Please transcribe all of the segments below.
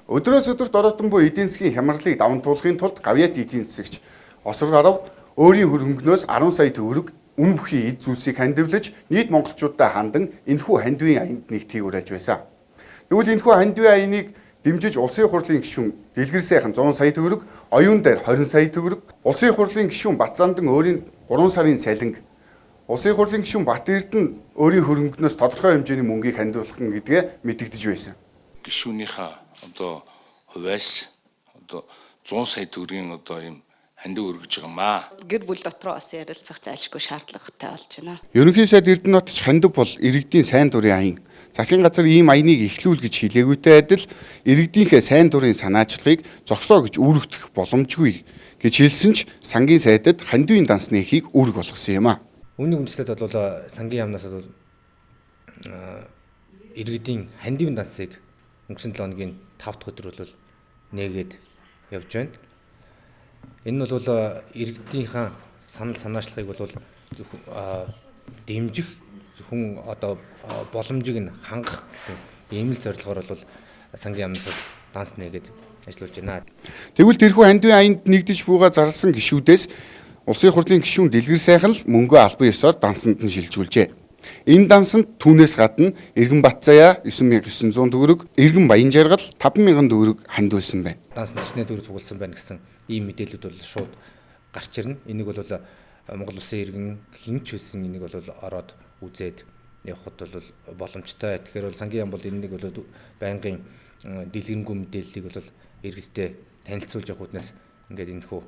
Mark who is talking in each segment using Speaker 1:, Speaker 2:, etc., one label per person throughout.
Speaker 1: Өдрөөс өдөрт оройтон буй эдийн засгийн хямралыг даван туулахын тулд гавьяат эдийн засагч Осор гарав өөрийн хөрөнгөнөөс 10 сая төгрөг үн бүхий эд зүйлсийг хандивлаж нийт монголчуудад хандан энэхүү хандивын аянд нэгтхийг уриалж байсан. Тэгвэл энэхүү хандивын аяныг дэмжиж улсын хурлын гишүүн Дэлгэр сайхан 100 сая төгрөг, оюун дээр 20 сая төгрөг, улсын хурлын гишүүн Батзандан өөрийн 3 сарын цалинг, улсын хурлын гишүүн Бат Эрдэнэ өөрийн хөрөнгөнөөс тодорхой хэмжээний мөнгийг хандивлах нь гэдгээ мэдэгдэж байсан.
Speaker 2: Гишүүнийхээ одоо хувиас одоо 100 сая төгрөгийн одоо юм хандив өргөж байгаа маа.
Speaker 3: Гэр бүл дотроо бас ярилцах зайлшгүй шаардлагатай болж байна.
Speaker 1: Ерөнхий сайд Эрдэнэт ч хандив бол иргэдийн сайн дурын аян. Засгийн газар ийм аяныг эхлүүл гэж хэлээгүйтэй адил иргэдийнхээ сайн дурын санаачлагыг зогсоо гэж үүрэгдэх боломжгүй гэж хэлсэн ч сангийн сайдад хандивын данс нээхийг үүрэг болгосон юм а.
Speaker 4: Үүнийг үндэслээд бол сангийн яамнаас бол иргэдийн хандивын дансыг өнгөрсөн 7 хоногийн 5 дахь өдөр бол нээгээд явж байна. Энэ нь бол иргэдийнхаа санал санаачлагыг бол дэмжих, зөвхөн одоо боломжийг нь хангах гэсэн ийм л зорилгоор бол сангийн яамнаас данс нээгээд ажиллуулж байна.
Speaker 1: Тэгвэл тэрхүү хандивын аянд нэгдэж буугаа зарласан гишүүдээс улсын хурлын гишүүн Дэлгэр сайхан л мөнгөө албан ёсоор дансанд нь шилжүүлжээ. Энэ дансанд түүнээс гадна Эргэн Батзаяа 9900 төгрөг, Эргэн Баянжаргал 5000 төгрөг хандуулсан байна.
Speaker 4: Данс нэчнээ төгрөг цугласан байна гэсэн ийм мэдээлэлүүд бол шууд гарч ирнэ. Энийг бол Монгол улсын иргэн хэн ч үлсэн энийг бол ороод үзээд явхад бол боломжтой. Тэгэхээр бол сангийн яам бол энэнийг бол байнгын дэлгэрэнгүй мэдээллийг бол иргэдтэй танилцуулж явах үүднээс ингээд энэхүү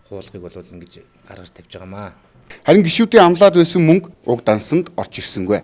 Speaker 4: хуулгыг бол ингэж гаргаж тавьж байгаамаа.
Speaker 1: Харин гишүүдийн амлаад байсан мөнгө уг дансанд орж ирсэнгүй.